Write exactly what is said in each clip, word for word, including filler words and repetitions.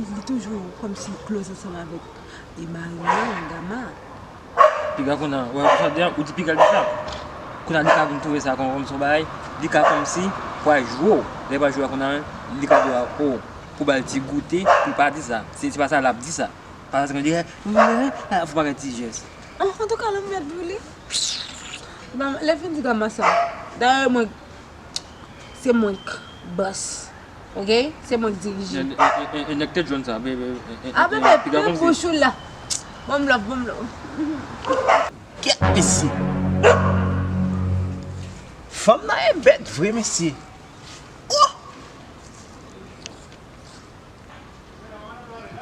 li, li toujou kòmsi close ansanm avèk e mari mwen, Gama. Piga kounye a, wè, ou sa di, ou di piga l di sa. Kounye a li ka vin twouve sa kòm, kòm se yon bagay, li ka kòmsi pral jwe w. Lè pral jwe a kounye a, li ka di w, o, pou ba l ti goute, pou l pa di sa. Se, se pa sa l ap di sa. Pa sa se konn di, fò pa gen ti jès. An, antouka, l ap mèt pou li. Lè fin di Gama sa. Dayè, mwen, se mwen k bòs. Oke? Se mwen k dirije. Nèg tèt jòn sa, bebe. A, bebe, piga kòmsi. Bouch ou la. Ban m love, ban m love. Kèt, mesye. Fanm nan e bèt vre, mesye. Oh!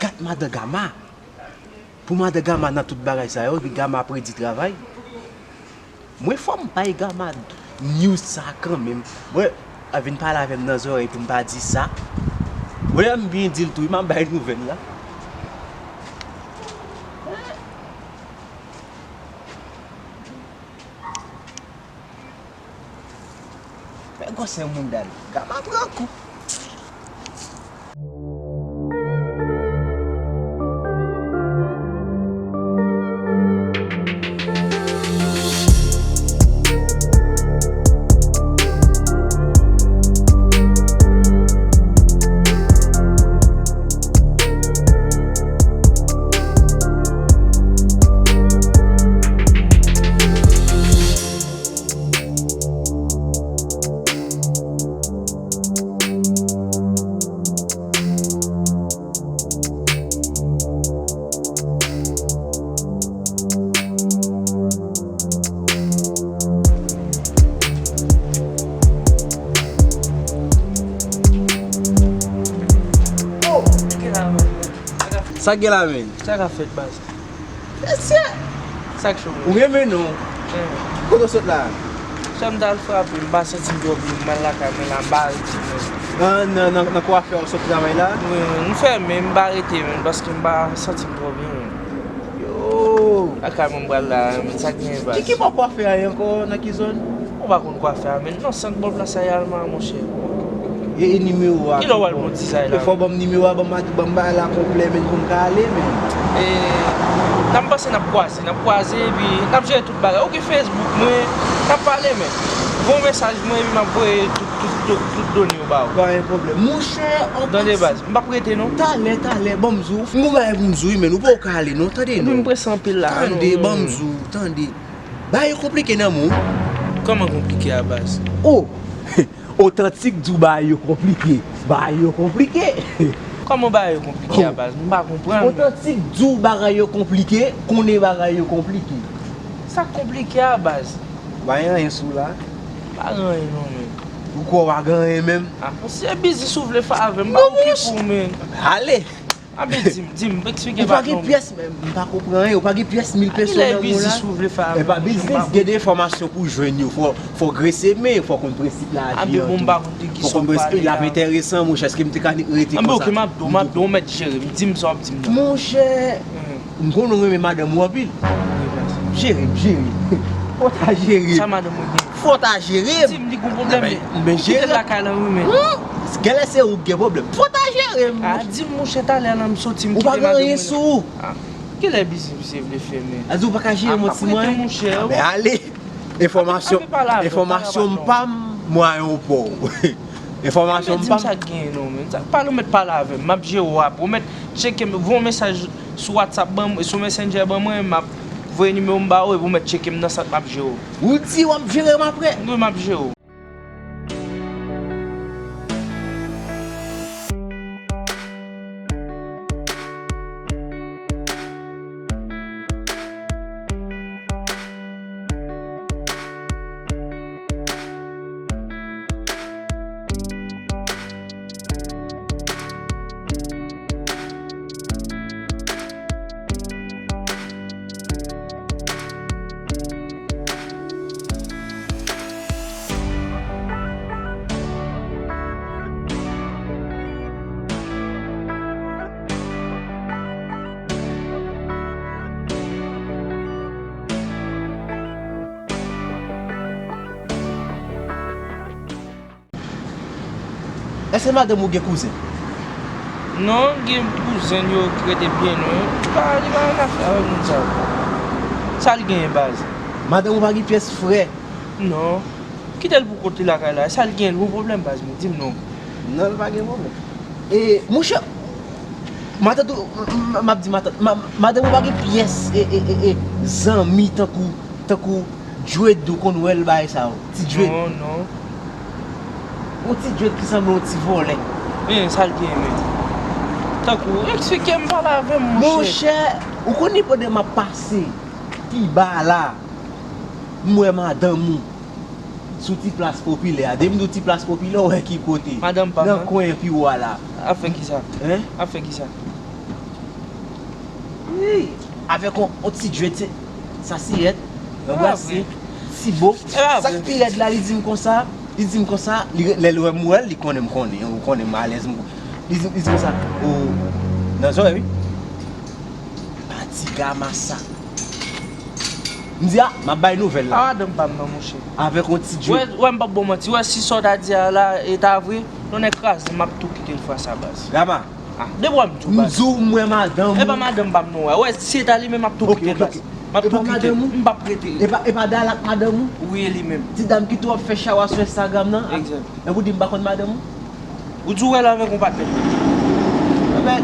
Gad madan Gama. Pou madan Gama nan tout bagay sa yo, epi Gama ap redi travay. Mwen fò m bay Gama news sa kanmenm. Mwen, a vin pale avè m nan zòrèy pou m pa di sa. Mwen, m byen di l tou, wi, m ap bay nouvèl la. Fè gwosè moun dal. Gama pran kou. Oh, sa gen la, men. Sa k ap fèt, baz? Mesye! Sa k cho? Ou renmen non? Kote w sot la? Sè m t al frape, m pa santi m twò byen, m al lakay mwen la, m pa rete, men. Nan, nan, nan, nan kwafè w sot travay la? Wi, m fèmen, m pa rete, men, paske m pa santi m twò byen, men. Yo! Lakay mwen m pral la, men, sa k gen, baz? Ki, ki bò kwafè a ye ankò, nan ki zòn? Ou pa konn kwafè a, men. Non, sant Bòb la sa ye Alma, monchè. E, e nimewo a? Kilè w al bon dizay la? E fò w ban m nimewo a, ban m, ban m bagay la konplè, men, pou m ka ale, men. E, n ap, m panse n ap kwaze, n ap kwaze, epi n ap jere tout bagay. Ou gen Facebook mwen, n ap pale, men. Voye yon mesaj mwen, epi m ap voye tout, tout, tout, tout done yo ba ou. Pa gen pwoblèm. Monchè, an pasan. Tande, baz, m p ap rete, non. Talè, talè, ban m di w. M gon bagay pou m di w, wi, men, ou poko ka ale, non, tande, non. Epi m prese anpil la, non. Tande, ban m di w, tande. Bagay yo konplike nan men w. Kòman konplike a, baz? Oh! Otantik di w bagay yo konplike. Bagay yo konplike. Kòman bagay yo konplike a, baz? M pa konprann. Otantik di w bagay yo konplike, konnen bagay yo konplike. Sa k konplike a, baz? Pa gen anyen sou la. Pa gen anyen non, men. Ou kwè w pa gen anyen menm? Ah, se biznis ou vle fè avè m, m pa okipe w, men. Ale! Anben, di m, di m, eksplike patnè w. Ou pa gen pyès, men, m pa konprann anyen, ou pa gen pyès mil peso nan men w la? Epa biznis, gen de enfòmasyon pou w jwenn yo, fò, fò grese men, fò konn prensip lavi an tou. Fò konn prensip, l ap enteresan, monchè, èske m te ka rete konsa? Anben, oke, m ap di w, m ap di w, ou mèt jere m, di m sa w ap di m nan. Monchè, m konnen w renmen madanm ou anpil. Jere m, jere m. Fò w ta jere m. Sa madanm ou gen? Fò w ta jere m. Di m li gon pwoblèm, men. Ou kite l lakay lan, wi, men. Genlè se ou k gen pwoblèm. Fò w ta jere m. Ah, di m, monchè, talè a la m soti, m kite madanm mwen. Ou pa gen anyen sou ou. Ah, kilè biznis misye vle fè, men? A di w pa ka jere m, ti mwen? Ah, m ap rete, monchè. Ah, men ale. Enfòmasyon, enfòmasyon m pa m, mwayen w pa w. Enfòmasyon m pa m. Di m sa k genyen non, men. Sa, pale, ou mèt pale avè m. M ap jere w apre. Ou mèt tcheke m, voye yon mesaj sou WhatsApp ban mwen, sou Messenger ban mwen, m ap voye nimewo m ba ou, epi ou mèt tcheke m nan sant, m ap jere w. Ou di w ap jere m apre? Wi, m ap jere w. Èske madanm ou gen kouzen? Non, gen kouzen yo k rete byen lwen. Li pa, li pa gen afè avèk moun sa yo. Sa l genyen, baz? Madanm ou pa gen pyès frè? Non. Kite l pou kont li lakay la. Sa l genyen, l gon pwoblèm, baz mwen? Di m non. Non, l pa gen pwoblèm. E, monchè, matant ou, m, m, m ap di matant, ma, madanm ou pa gen pyès, e, e, e, e, zanmi tankou, tankou Djwed ou konn wè l bagay sa yo? Ti Djwed. Non, non. Yon ti Djwed ki sanble yon ti vòlè. Men, sa l gen, men? Tankou, eksplike m, pale avè m, monchè. Monchè, ou konnen pandan m ap pase pi ba la, m wè madanm ou sou ti plas popilè a. Depi m di w ti plas popilè, ou wè ki kote. Madanm pa m nan. Nan kwen pi wo a la. Ap fè kisa? Hein? Ap fè kisa? Wi, avèk on, on ti djwèt, se sasiyèt, yon brasye, ti bo. Sa k pi rèd la, li di m konsa, li di m konsa, li, lè l wè m wè l, li konnen m konnen, ou konnen m alèz, m, li di, li di konsa, o, nan zòrèy, wi. Pati Gamasa. M di a, m ap bay nouvèl la. A madanm pa m nan, monchè. Avèk yon ti djòl. Wè, wè, m p ap ba w manti. Wè, si sa w ta di a la e ta vre, non nèg kraze, m ap tou kite l fwa sa, baz. Rama. A, depi w ap di w, baz. M di w, m wè madanm ou. E pa madanm pa m non, wè. Wè, si e ta li menm, m ap tou kite l, baz. M ap tou kite l. E pa madanm ou? M p ap rete. E pa, e pa Dalak madanm ou? Wi, e li menm. Ti dam ki tou ap fè chawa sou Instagram nan? Egzak. Epi w di m pa konn madanm ou? Ou di w wè l avèk yon patnè. Enben,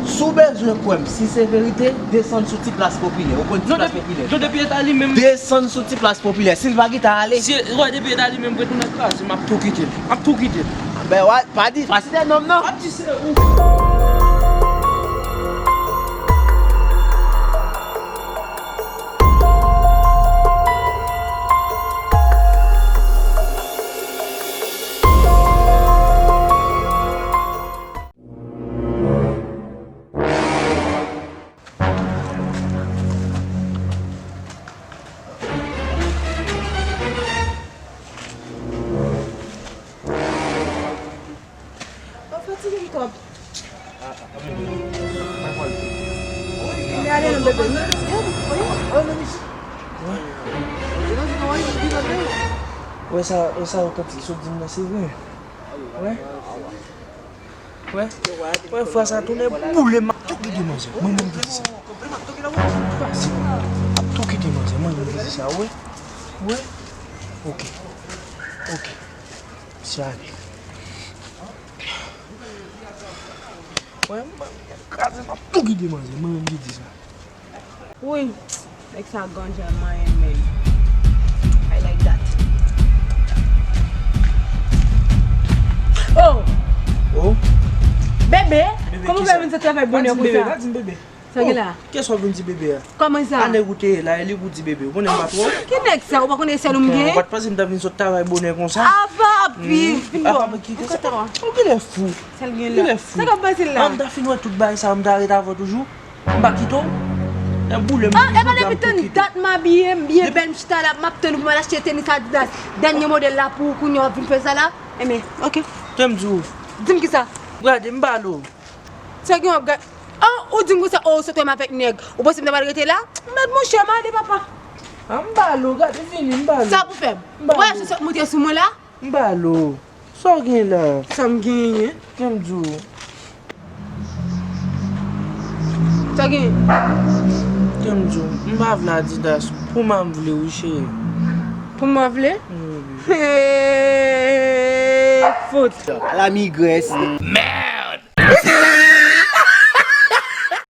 si w bezwen kwè m, si se verite, desann sou ti plas popilè. Ou konn ti plas popilè? Non, depi e ta li menm. Desann sou ti plas popilè. Si l pa gentan ale. Si, wè, depi e ta li menm, retounen kraze, m ap tou kite l. M ap tou kite l. Enben, wè, pa di, pa site nonm nan. M ap di se ou. Ou fatige m twòp. Wè sa, wè sa otantik sot di m nan, se vre. Wè. Wè. Wè, fwa sa tounen boule, m ap tou kite manzè. Mwen menm ki di sa. Fasil. M ap tou kite manzè, mwen menm ki di sa, wè. Wè. Ok. Ok. Misye ale. Wè, m kraze, m ap tou kite manzè, mwen menm ki di sa. Wi, nèg sa ganja manyen, man. I like that. Oh! Oh? Bebe, bebe, kòman w fè vin sot travay bonè konsa? Pa di m bebe, pa di m bebe. Sa gen la? Oh, kiyès w ap vin di bebe a? Kòman sa? A nèg ou te ye la, e li pou w di bebe. Ou konnen m pa twò. Ki nèg sa? Ou pa konnen sèl ou m gen? Ou pa t panse m t ap vin sot travay bonè konsa? Apa, pi, vin bò. Apa, ki, ki sa? Ou genlè fou. Sa l gen la? Genlè fou. Sa k ap pase la? An, m ta fin wè tout bagay sa, m ta ret avè w toujou. M pa kite w. Nan boule m. Ah, e pa depi tann dat m abiye, m byen bèl, m chita la, m ap tann ou pou m al achte tenis Adidas dènye modèl la pou ou, kounye a w ap vin fè sa la? Enben, ok. Tande m di w. Di m kisa? Gade, m pale w. Sa gen w ap gade? Ah, ou di m konsa, oh, ou sot wè m avèk nèg. Ou panse m ta pral rete la? Mèd monchè, m ale, papa. Ah, m pale w, gade, vini, m pale w. Sa pou fè m? M pale w. Ou wè, se sot monte sou mwen la? M pale w. Sa w gen la? Sa m genyen? Tande m di w. Sa gen? Tande m di w, m pa vle Adidas. Puma m vle wi, cheri. Puma w vle? Wi, wi. Hey, fout. A la migrès. Mèd!